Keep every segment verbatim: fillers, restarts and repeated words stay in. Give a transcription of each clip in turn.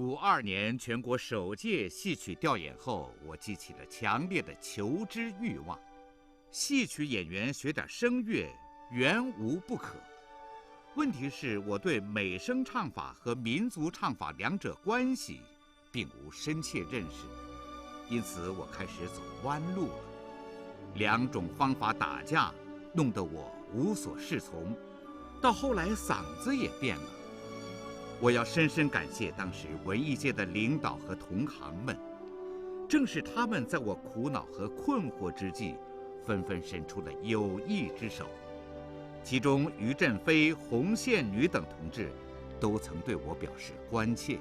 五二年全国首届戏曲调演后，我激起了强烈的求知欲望。戏曲演员学点声乐，原无不可。问题是，我对美声唱法和民族唱法两者关系并无深切认识，因此我开始走弯路了。两种方法打架，弄得我无所适从，到后来嗓子也变了。我要深深感谢当时文艺界的领导和同行们，正是他们在我苦恼和困惑之际，纷纷伸出了友谊之手。其中，于振飞、红线女等同志都曾对我表示关切。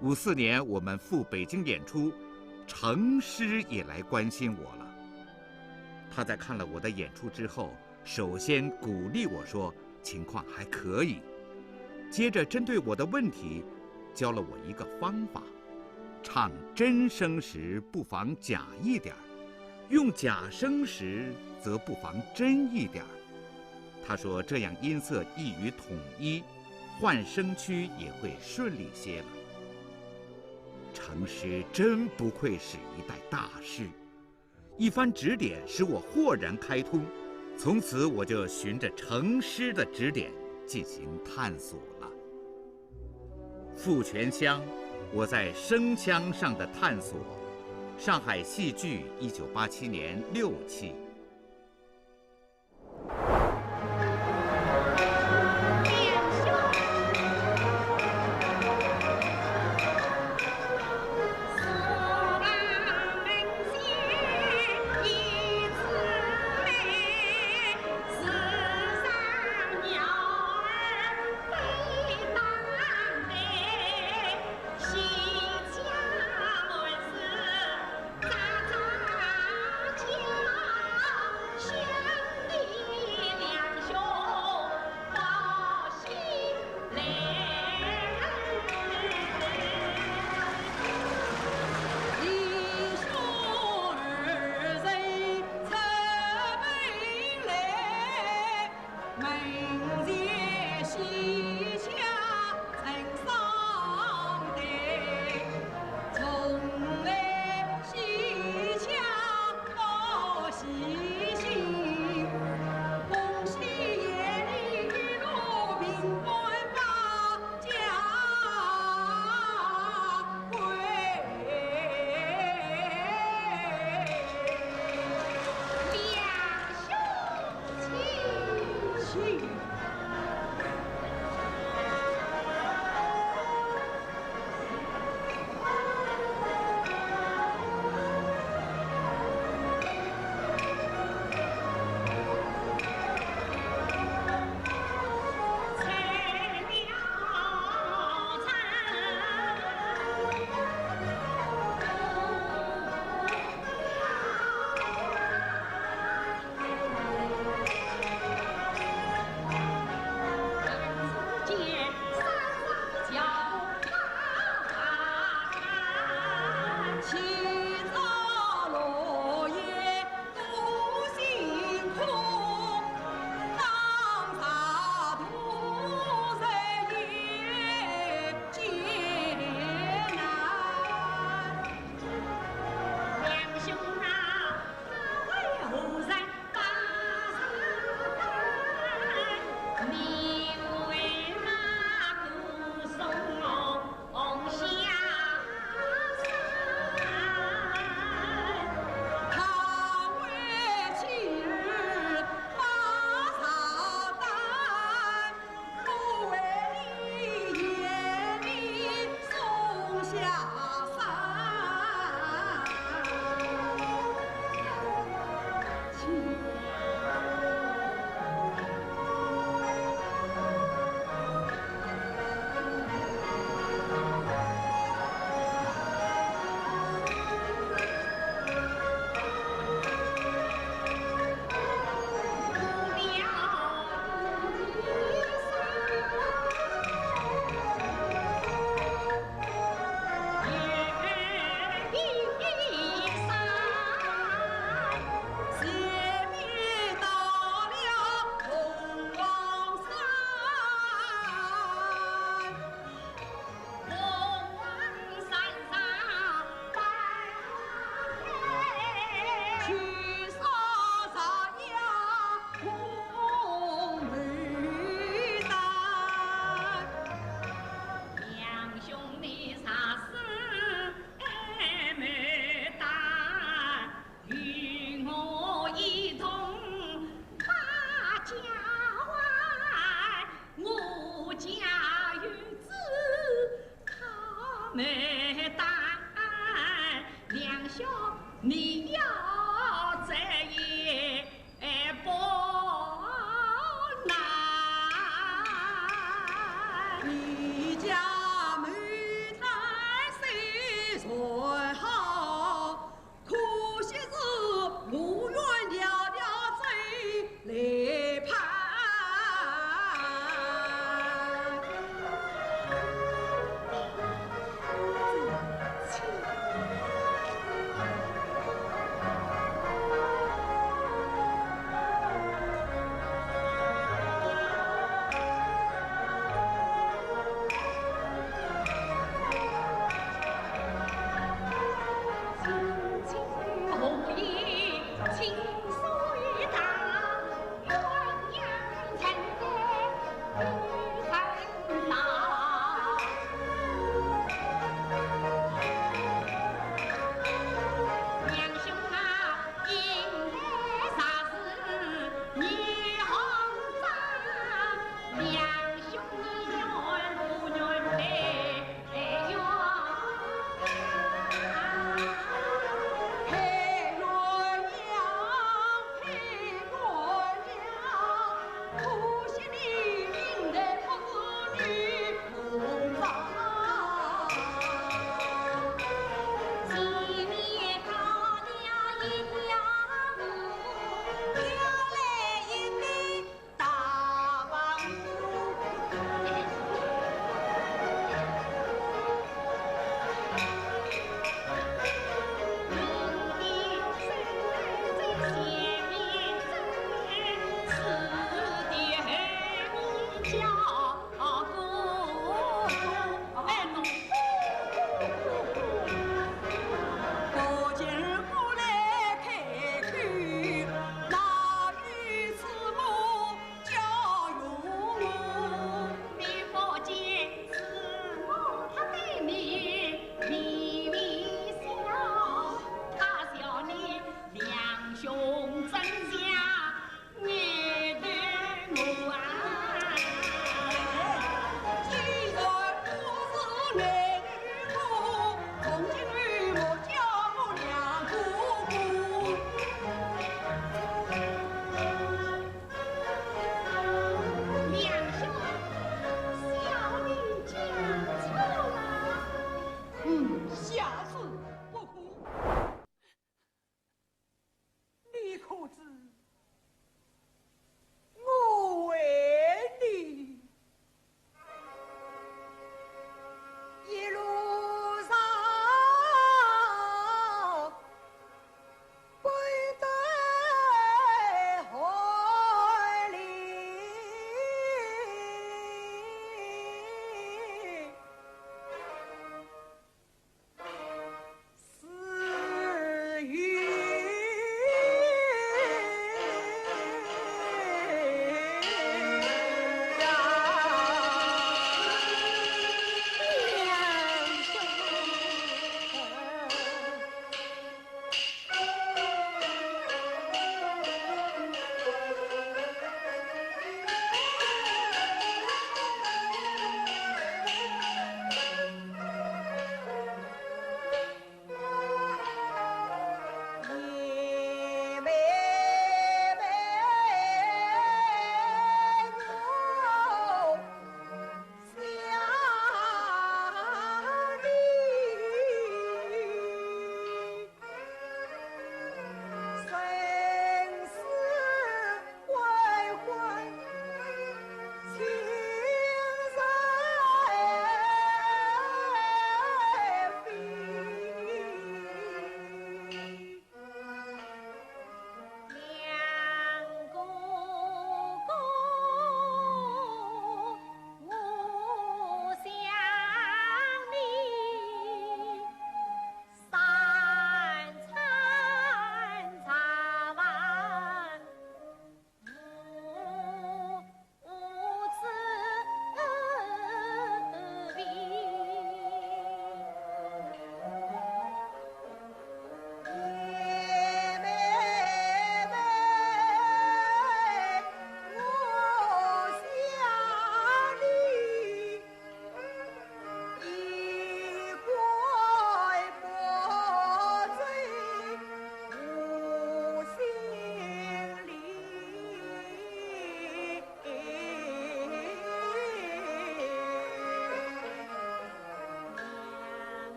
五四年我们赴北京演出，程师也来关心我了。他在看了我的演出之后，首先鼓励我说情况还可以，接着针对我的问题，教了我一个方法：唱真声时不妨假一点儿，用假声时则不妨真一点儿。他说这样音色易于统一，换声区也会顺利些了。程师真不愧是一代大师，一番指点使我豁然开通，从此我就循着程师的指点进行探索了。《富泉乡》，我在声腔上的探索，上海戏剧，一九八七年六期。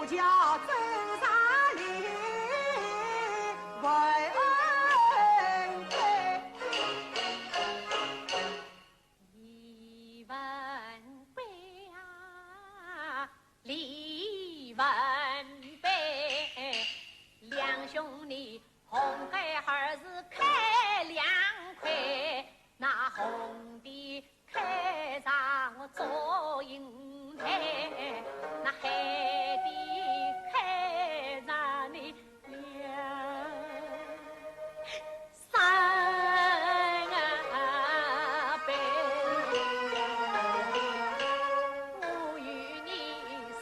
家走上李文贵。李文贵啊，李文贵，两兄弟红孩儿是开两块，那红的 开上祝英台，那黑的开上你梁山伯。我与你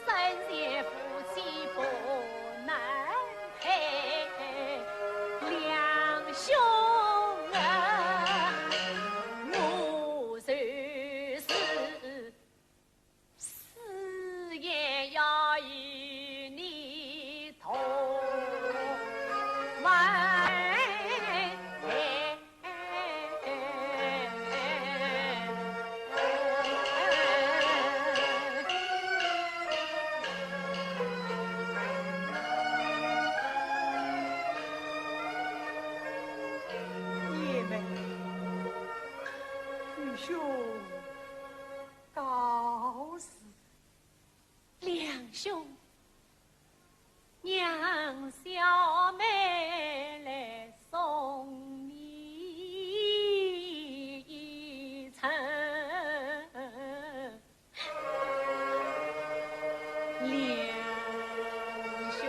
生前夫妻不能 配，两兄啊，我就是誓言要与你同门。 贤妹，愚兄告辞。 梁兄，让小妹来送你一程。梁兄。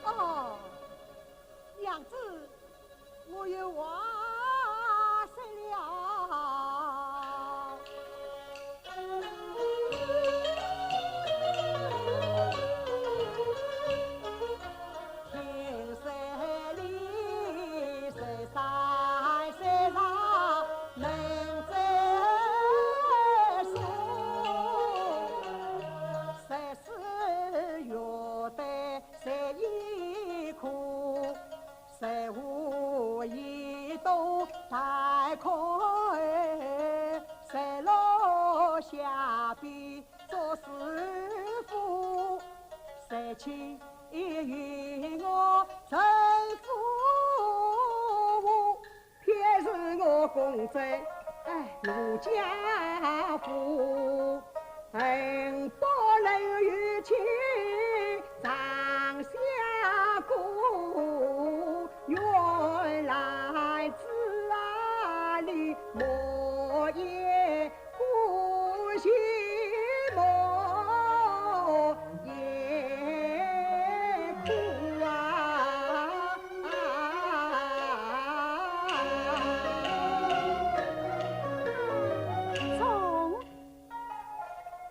哦，娘子，我有话说了。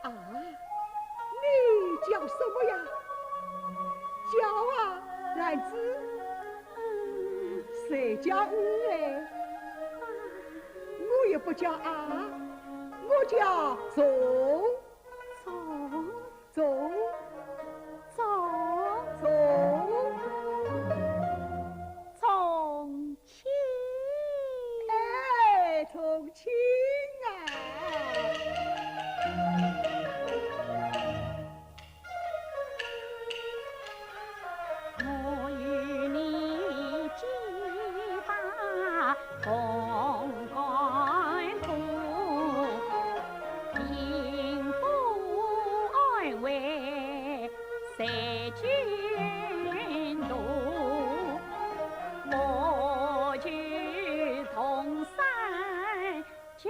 啊，你叫什么呀？叫啊，兰子。谁叫你嘞？我也不叫啊，我叫重。重。重。重。重。重 亲。哎，重亲啊！我与你结拜同甘苦，并不安危 在君途，莫求同生结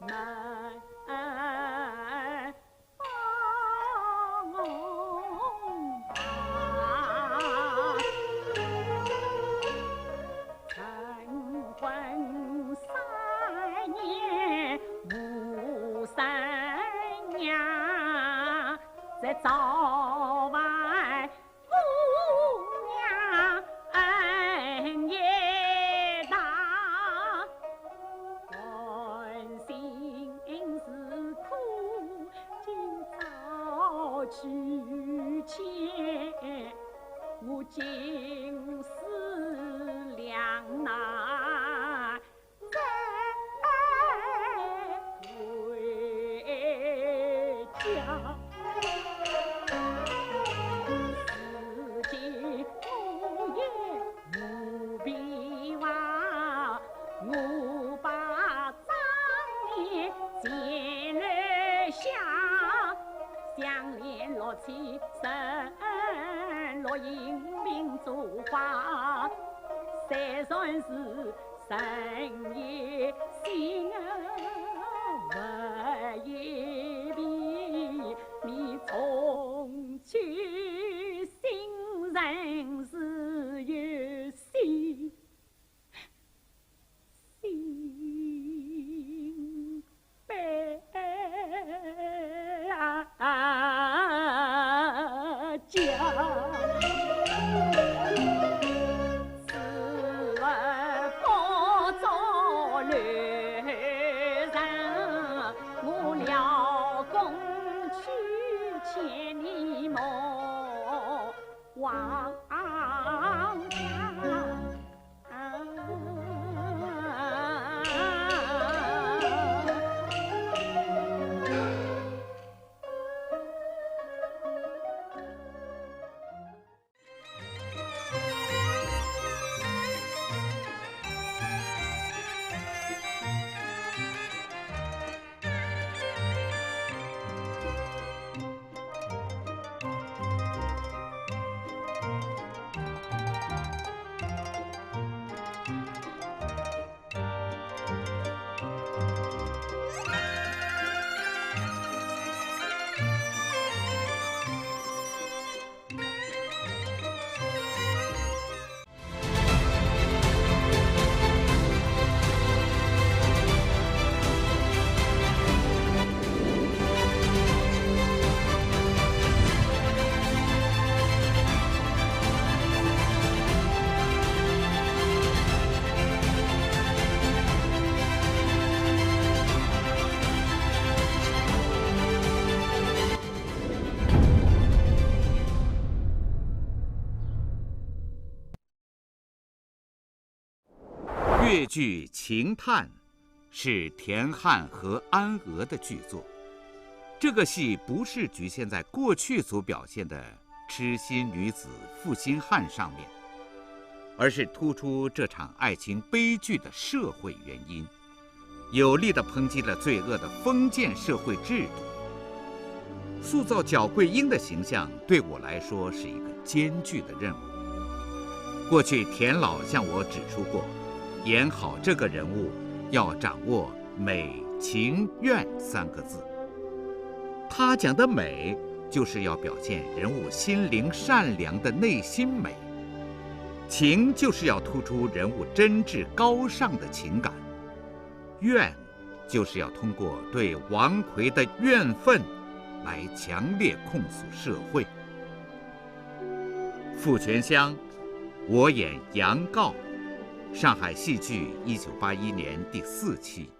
门。 成婚三年无生娘，在灶房姑娘恩也大，甘心是苦，今朝娶妻，我竟是两难 回家。如今我也无比望，我把妆奁前来下，香莲落彩 十六银锭珠花，虽然是人也心啊，物也疲，你从去心人自有心。 心悲啊家。此物不足留人，我料公娶千里母，王家。 越剧《秦探》是田汉和安娥的剧作。这个戏不是局限在过去所表现的痴心女子负心汉上面，而是突出这场爱情悲剧的社会原因。 有力地抨击了罪恶的封建社会制度。塑造筱桂英的形象对我来说是一个艰巨的任务。过去田老向我指出过，演好这个人物要掌握美、情、怨三个字。他讲的美，就是要表现人物心灵善良的内心美；情，就是要突出人物真挚高尚的情感。 怨，就是要通过对王魁的怨愤来强烈控诉社会。《富泉乡》，我演杨锪，上海戏剧一九八一年第四期。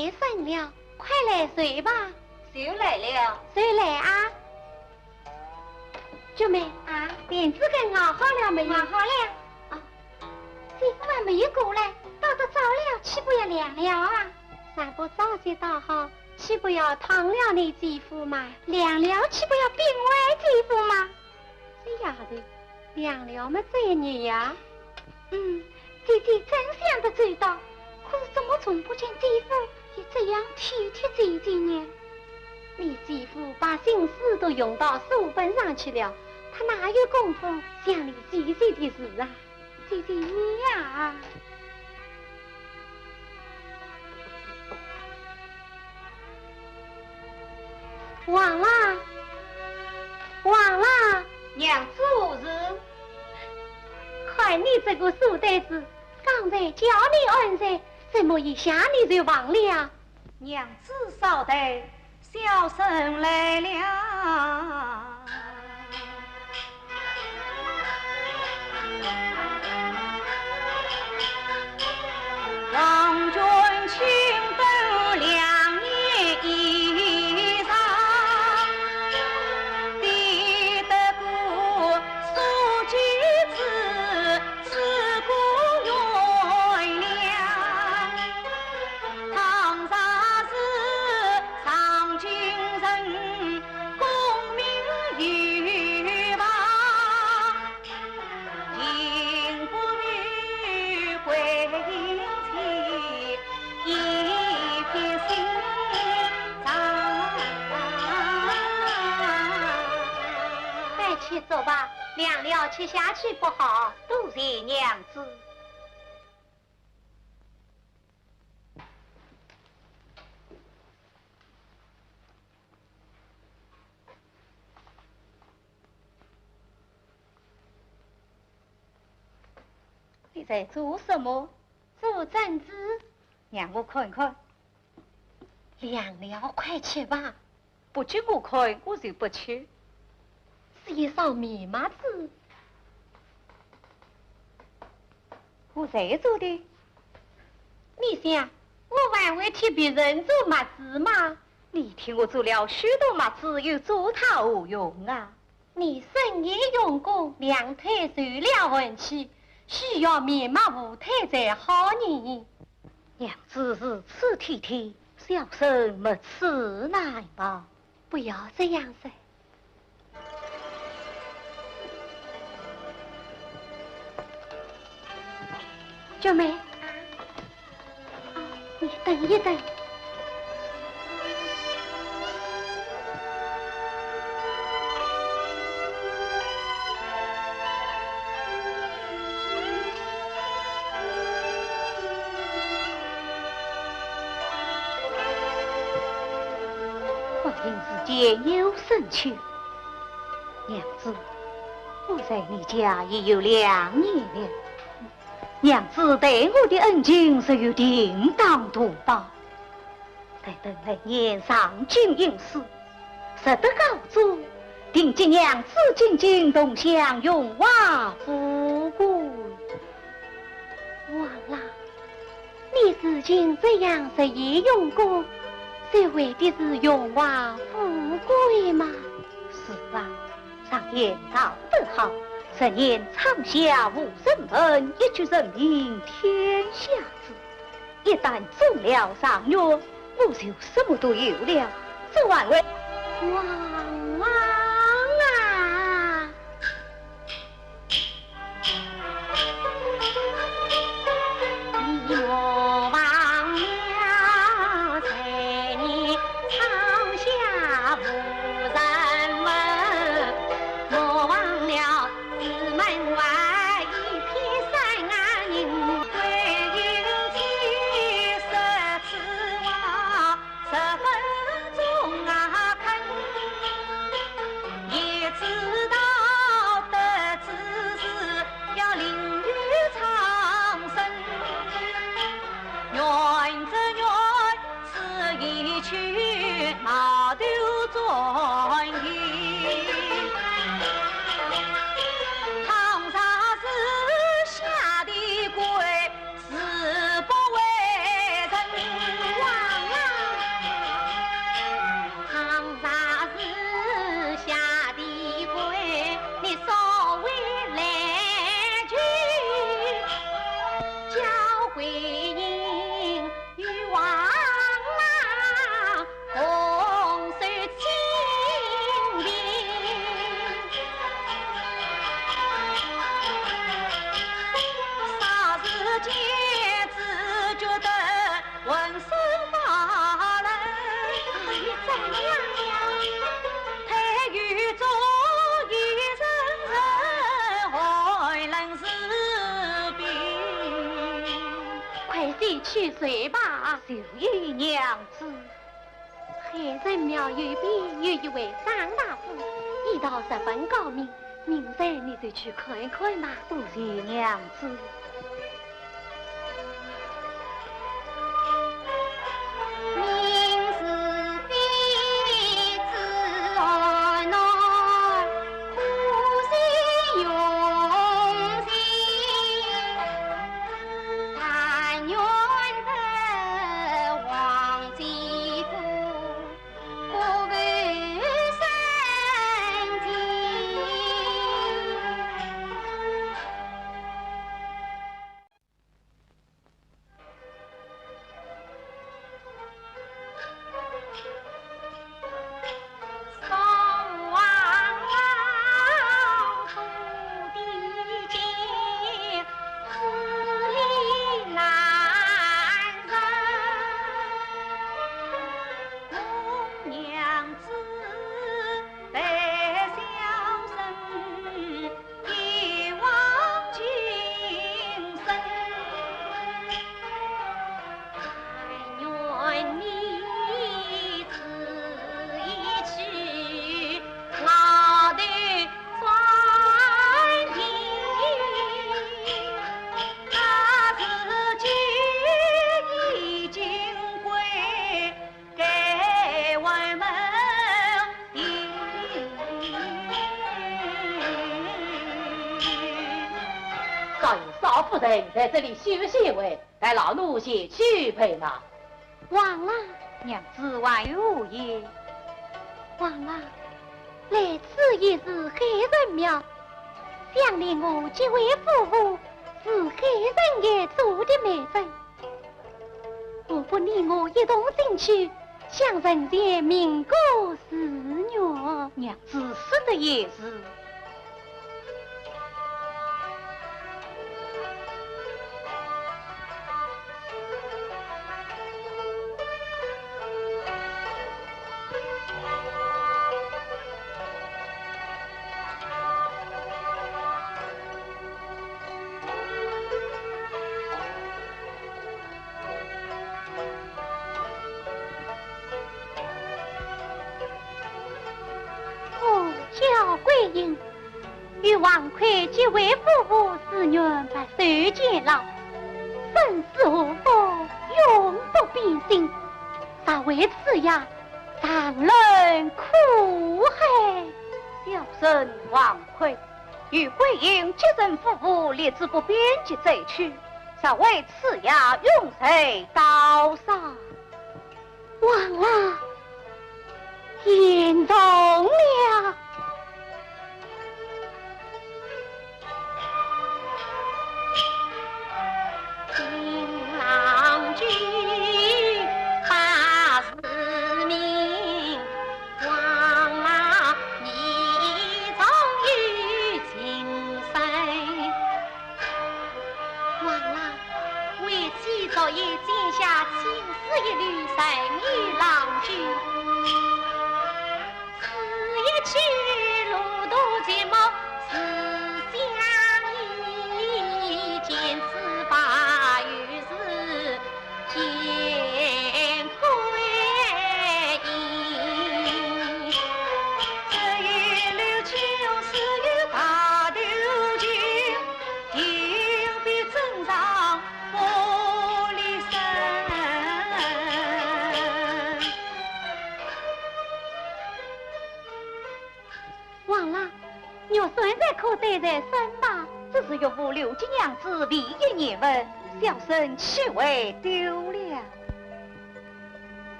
天深了，快来睡吧。就来了。就来啊。 菊妹啊，莲子羹熬好了没有？熬好了。啊，姐夫还没有过来，到得早了，岂不要凉了啊？尚不早些倒好，岂不要烫了你姐夫嘛？凉了，岂不要冰坏姐夫嘛？这丫头，凉了么再热呀。嗯，姐姐真想得周到，可是怎么从不见姐夫也这样体贴姐姐呢？ 你姐夫把心思都用到书本上去了，他哪有功夫想你姐姐的事啊？姐姐你呀。王郎，王郎。娘子何事？看你这个书呆子，刚才叫你安睡，怎么一下你就忘了？ 娘子稍待，小生来了。王君请得良人衣裳，提得个素髻子， 自古原谅。唐朝是上京人，功名有望，情不与桂英妻，一别心伤。快去做吧，凉了吃下去不好。多谢娘子。 你在做什么？做针黹。让我看看。 凉了，快吃吧。不给我看，我就不吃。是一双棉袜子。我谁做的？你想，我还会替别人做袜子吗？你替我做了许多袜子，又做它何用啊？ 你深夜用功，两腿受了寒气，需要棉袜护腿才好呢。娘子如此体贴，小生没齿难忘。不要这样说。菊妹， 你等一等。光阴似箭，有生趣。娘子，我在你家已有两年了。 娘子对我的恩情，是有定当图报。待等来年上京应试，若得高中，定给娘子进京同享荣华富贵。王郎，你如今这样日夜用功，是为的是荣华富贵吗？是啊， 常言道得好，十年窗下无人问，一举成名天下知。一旦中了状元，我就什么都有了，这还为……王郎啊！ 你莫忘了，在你窗下无人问，莫忘了，辎门外一片山人。桂英妻，说此话 十分中啊肯，也知道得知是要另有苍生。愿只愿此一去，毛头转移。倘若是下的跪， 誓不为人。王郎去吧。就依娘子。海神庙右边有一位张大夫，医道十分高明，明日你就去看看吧。多谢娘子。少爷、少夫人在这里休息一会，待老奴前去备马。王郎。娘子还有何言？王郎，来此已是海神庙，想你我结为夫妇，是海神爷做的媒人。 何不你我一同进去，向神仙明个誓愿？娘子说的也是。 哦，敫桂英，与王魁结为夫妇，誓愿白首偕老，生死祸福永不变心，实为此夜长忍苦海。小生王魁，与桂英结成夫妇，立志不变节再娶，实为此夜永垂高山。 王郎，言重了。王郎，为妻昨夜剪下青丝一缕，赠与郎君。此一去路途寂寞思乡意，见此花又是见桂英。只有柳青丝与大头巾， 定必珍藏玻璃身。王郎，玉扇才可带在身吧？这是岳父留给娘子唯一念物，小生岂会丢了？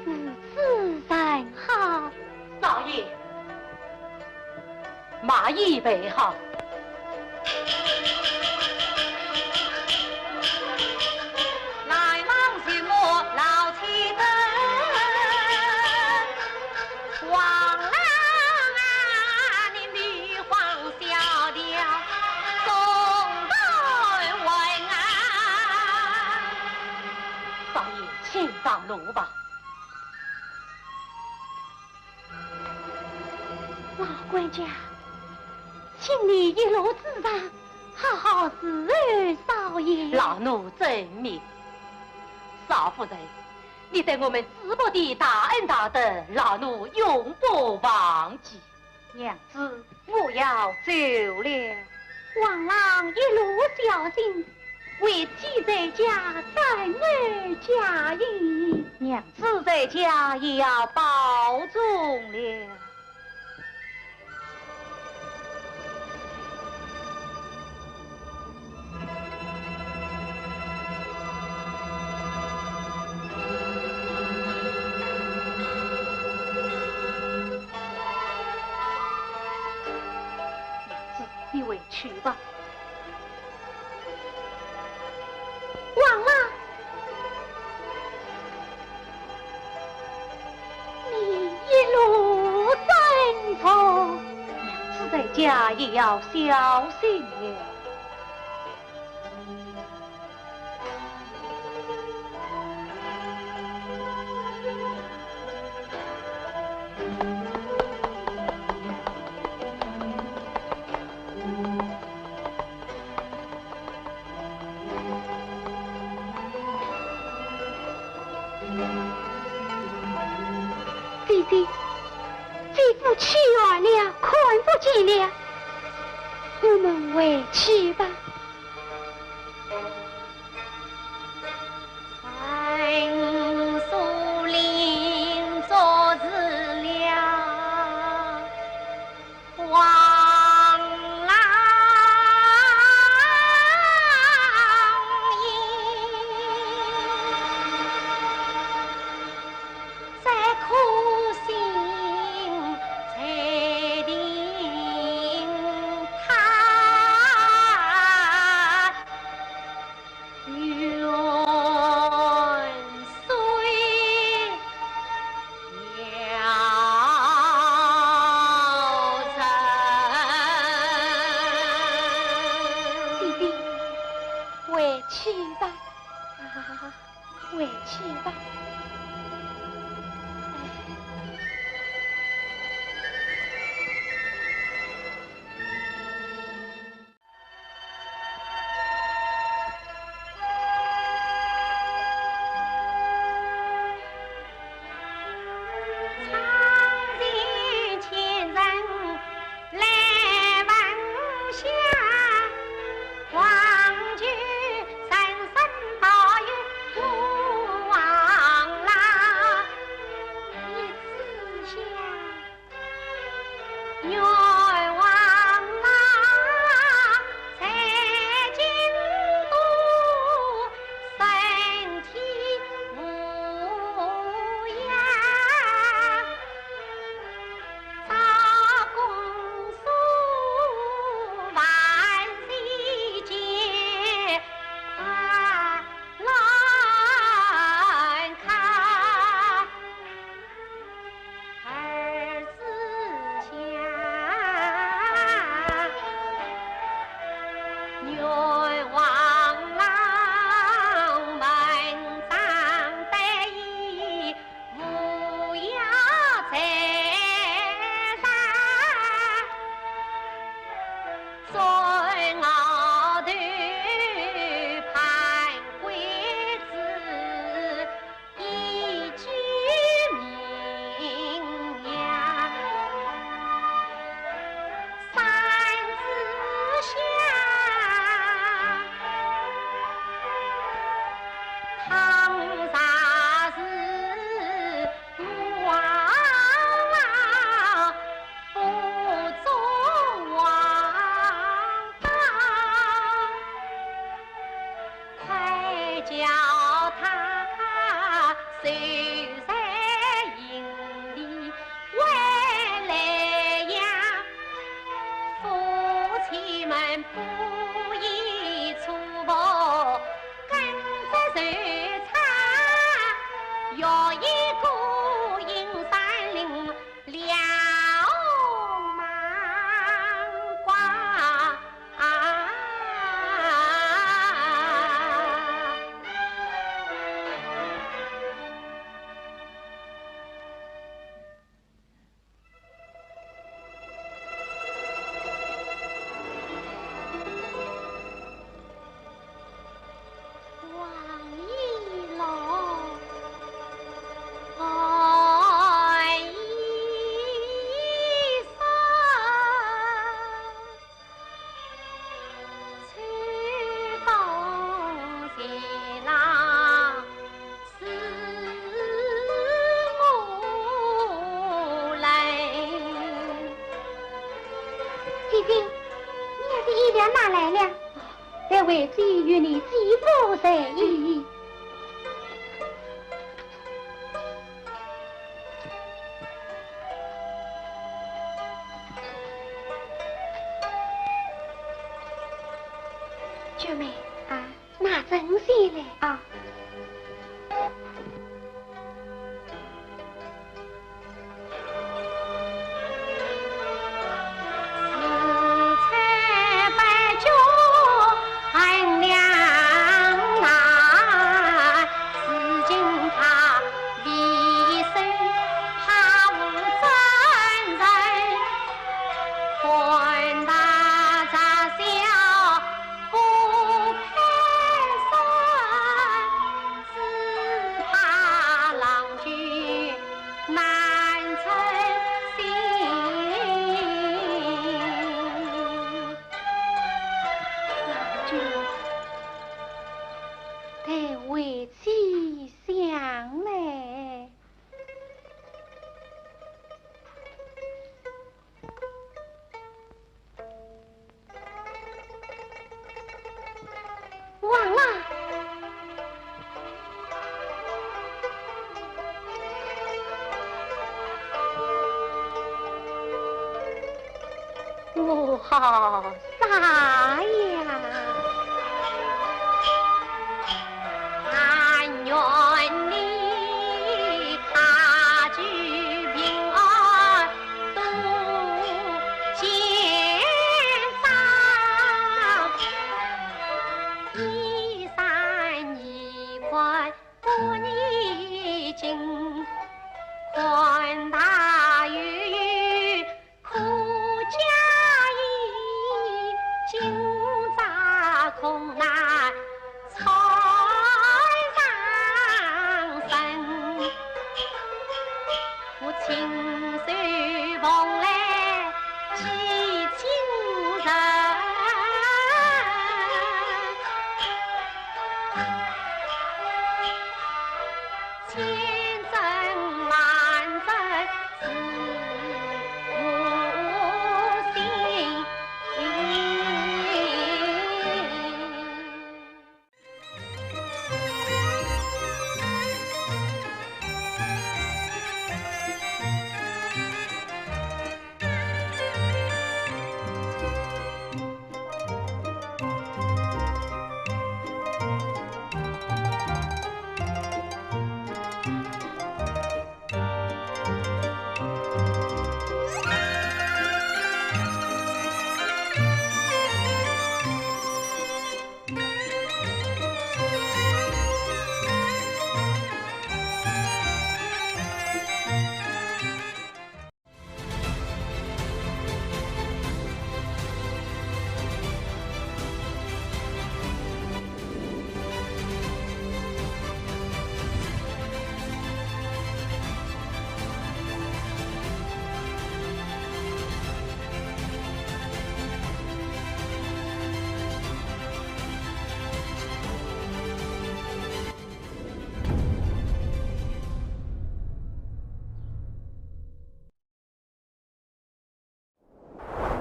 如此甚好。少爷，马已备好。来往什么老妻等，王郎啊，你女皇小调，送到晚安。少爷，请上路吧。 老管家，请你一路之上，好好侍候少爷。老奴遵命。赵夫人，你对我们主仆的大恩大德，老奴永不忘记。娘子，我要走了。王郎一路小心，为妻在家等候佳音。娘子在家也要保重了。 你回去吧。王郎，你一路珍重。娘子在家也要小心了。 姐姐，姐夫去远了，看不见了，我们回去吧。来了，待为姐与你姐夫在。菊妹啊，拿针线来啊。待为姐想来。 王郎。我好傻呀。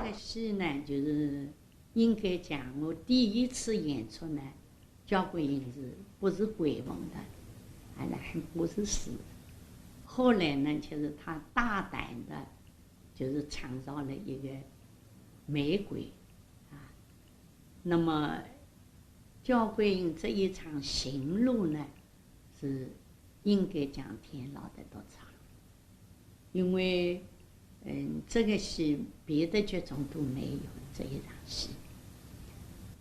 这个戏呢，就是应该讲，我第一次演出呢，焦桂英是不是桂凤的？啊，那还不是死。后来呢，就是她大胆的，就是创造了一个玫瑰，啊，那么焦桂英这一场行路呢，是应该讲天老的独唱。 因为，嗯，这个戏别的剧种都没有这一场戏。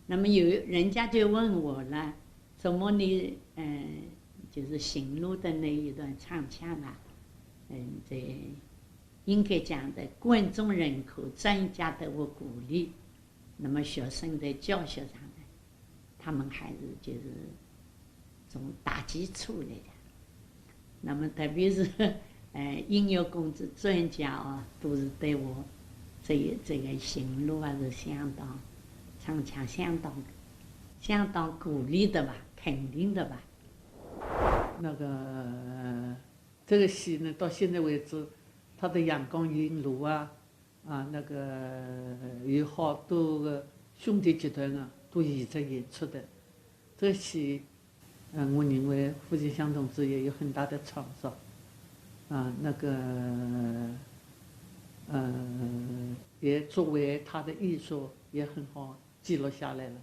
那么有人家就问我了，怎么你，嗯，就是行路的那一段唱腔啊，嗯，这应该讲的观众认可，专家对我鼓励，那么学生的教学上的， 他们还是就是从打基础来的。那么特别是，呃，音乐工作专家啊，都是对我这一，这个行路啊是相当，唱腔相当，相当鼓励的吧，肯定的吧。那个，这个戏呢，到现在为止，它的阳光影楼啊， 啊，那个有好多个兄弟集团啊，都一直演出的。这戏，呃，我认为胡金香同志也有很大的创造。啊，那个，呃，也作为他的艺术也很好记录下来了。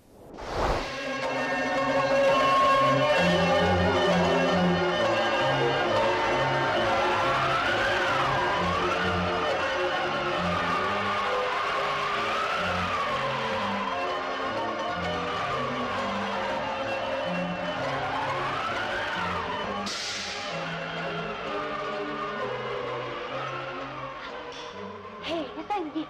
嘿，大爷。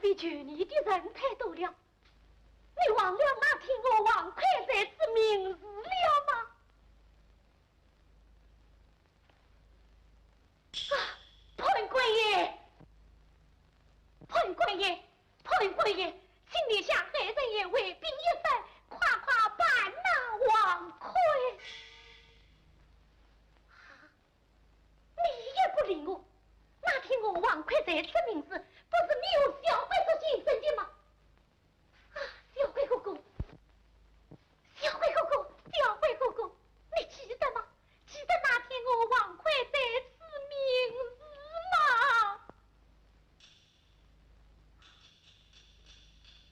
你求你的人太多了，你忘了那天我王魁在此盟誓了吗？啊，判官爷，判官爷，判官爷，请你向害人爷回禀一声，快快办那王魁。啊， 你也不理我。那天我王魁在此盟誓，不是你和小鬼做见证的吗？啊，小鬼哥哥，小鬼哥哥，小鬼哥哥，你记得吗？记得那天我王魁在此盟誓吗？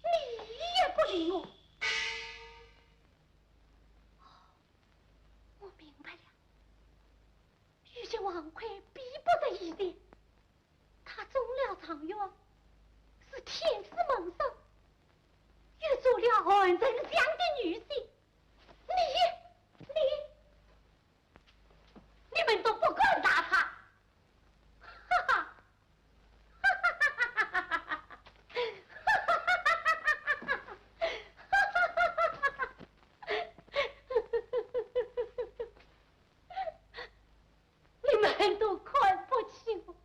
你也不理我。哦，我明白了。 如今王魁比不得以前，他中了状元，是天子门生，又做了韩丞相的女婿。你，你，你们都不敢打他，哈哈！ 你们都看不起我，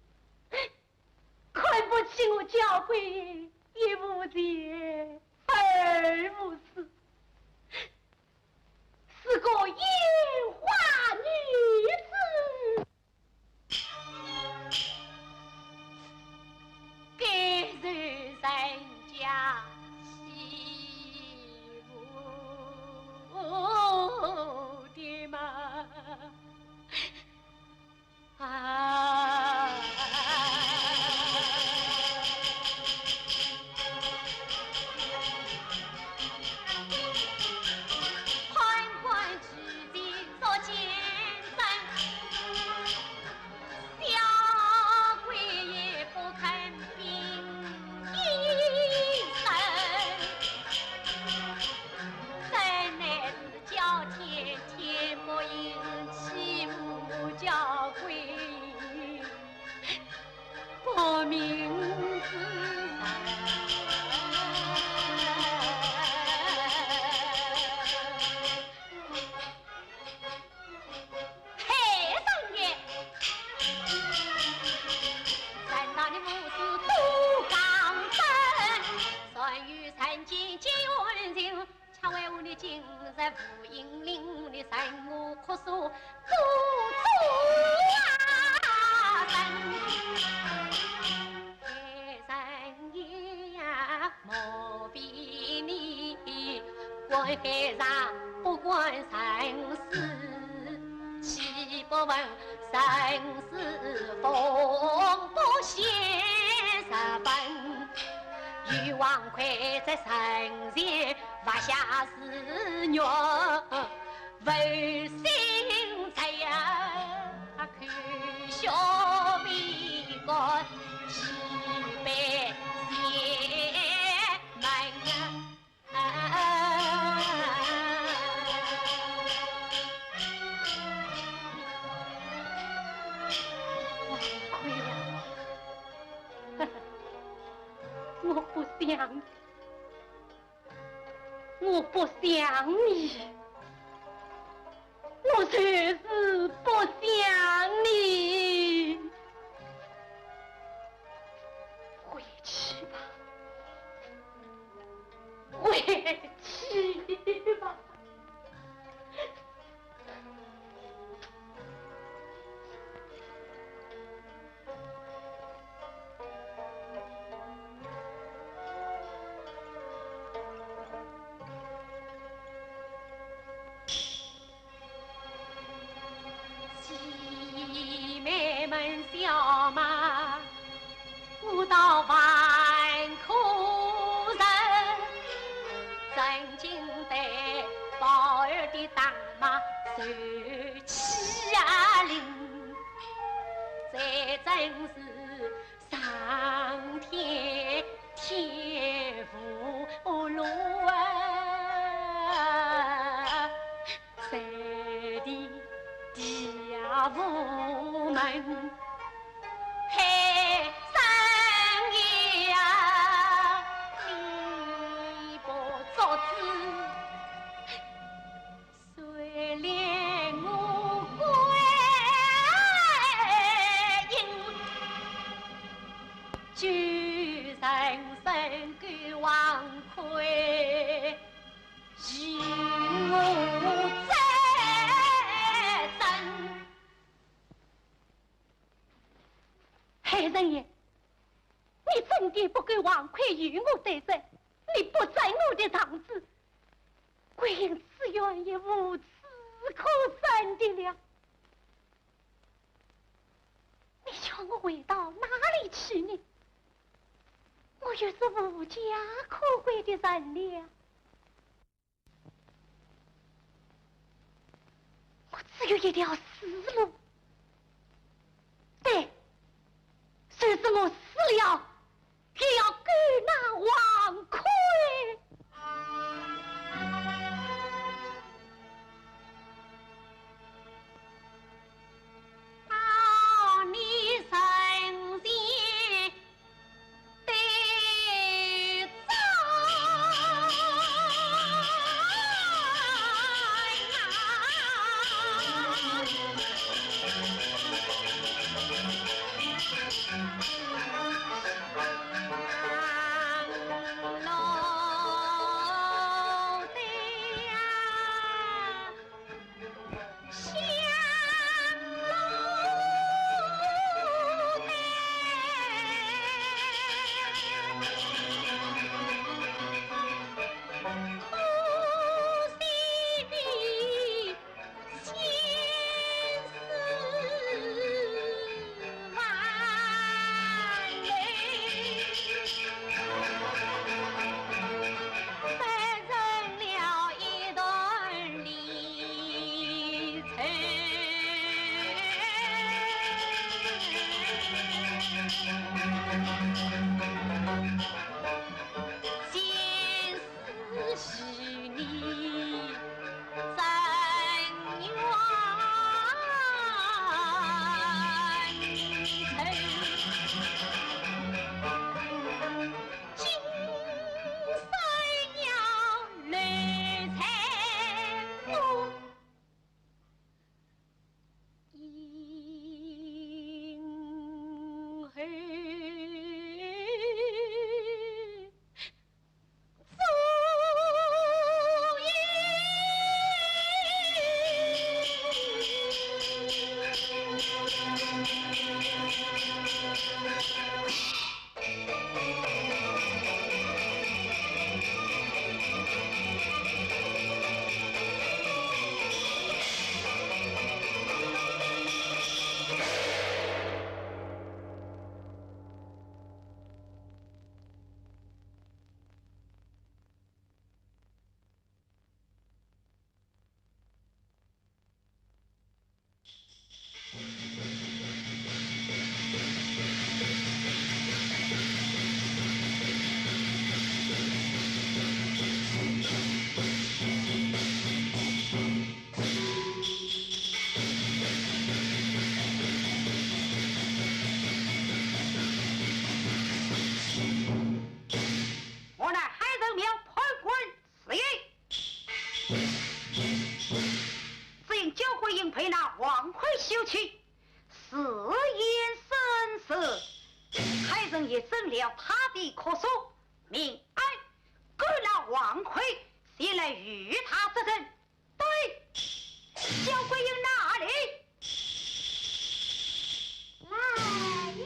看不起我小鬼，一无钱，二无势，是个烟花女子。 该是人家欺负的嘛。啊。 我不想，我不想你，我就是不想你。回去吧。 回去吧。 姐妹们笑骂，我倒还可忍，曾经对宝儿的打骂受气啊凌，这真是 上天添福禄啊，在地地下无门配生意啊。能够横亏，与我再争。海神爷，你真的不够横亏与我对争，你不争我的长子，桂英此冤也无处可伸的了。 你叫我回到哪里去呢？我又是无家可归的人了。我只有一条死路，对，就是我死了，也要勾那横亏。 我乃海神庙判官 是也。只因焦桂英被那王魁休妻，自缢身死，海神爷准了他的哭诉，命俺勾那王魁前来与他作证。对，焦桂英哪里？来也。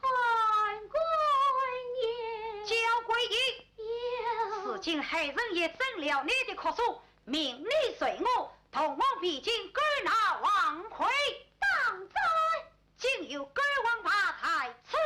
判官爷。焦桂英。有。如今海神爷准了你的哭诉，命你随我同往汴京勾那王魁。当真？今有勾王牌在此。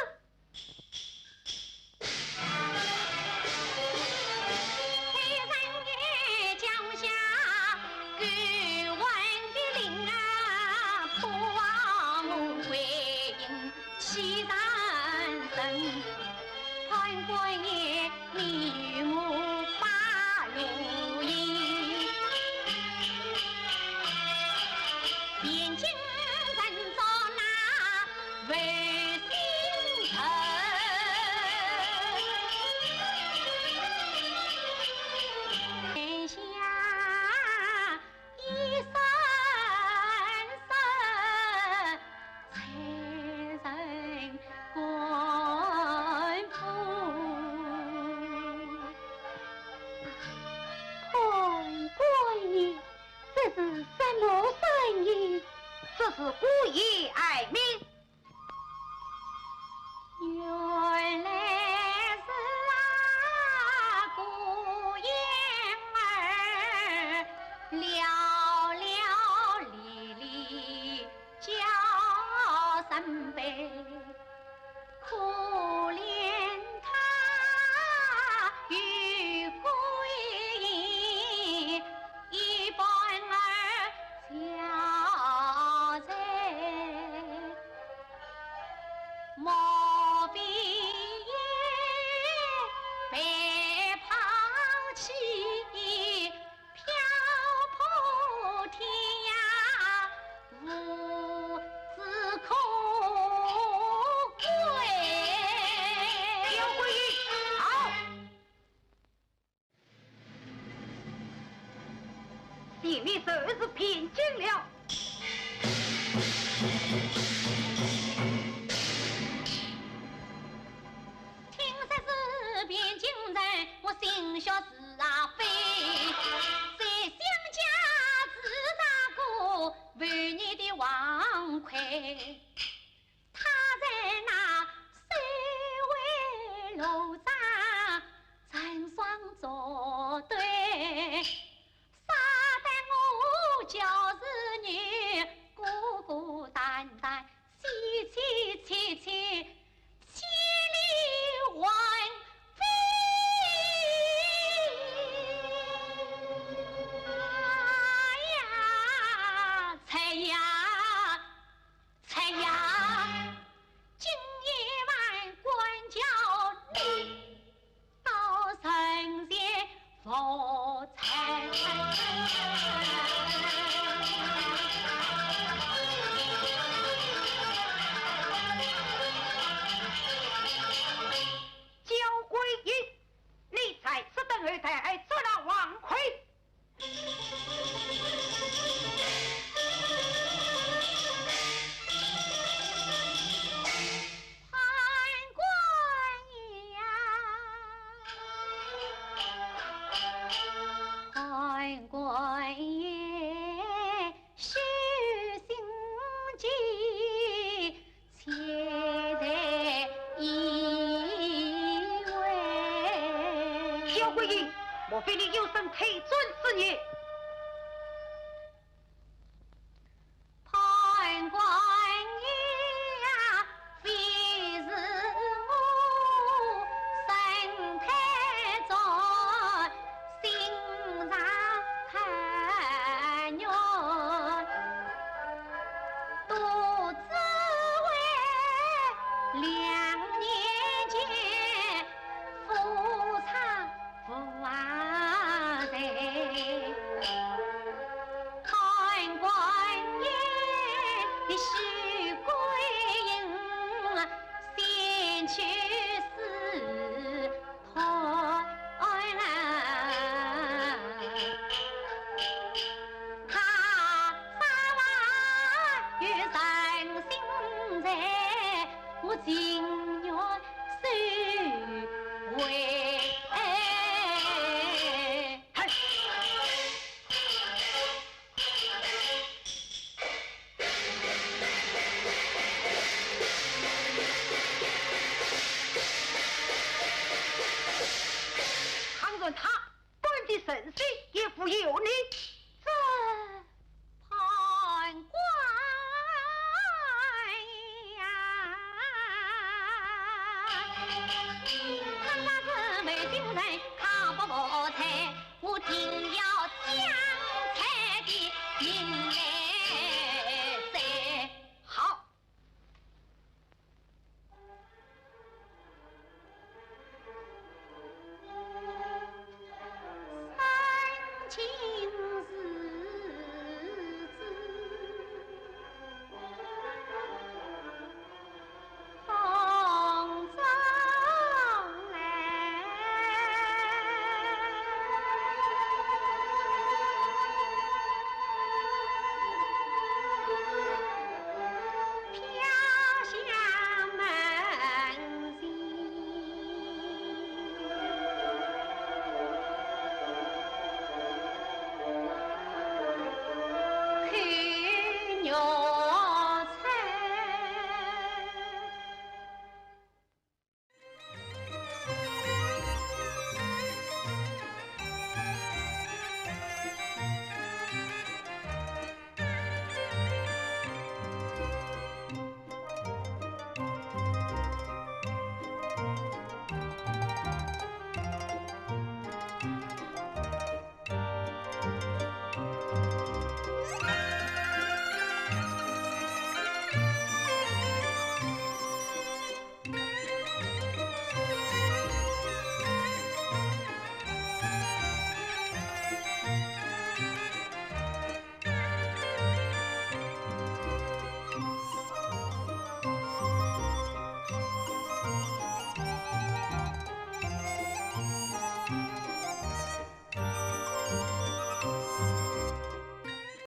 都是汴京了。听说是汴京人，我心血是啊飞，在想家是那个万年的王魁。 他在那水围楼上成双作对，杀得我就是你孤孤单单，凄凄切切，千里魂飞。哎呀，哎呀！ 哎呀，今夜万官叫你到人间复仇。焦桂英，你在此等候，待俺捉拿王魁。 判官呀，判官爷，虚心计，且待一回。焦桂英，莫非你有生退转之意？ 判官爷呀，非是我身退转，心上恨怨，都只为两年前夫唱 无罪。判官爷，你许桂英，先去试探。他杀伐有人心在，我情愿 收回。嘿！倘若他 官的神仙也无有你。这判官呀，他那是没精神，看不破财，我定要将财的命来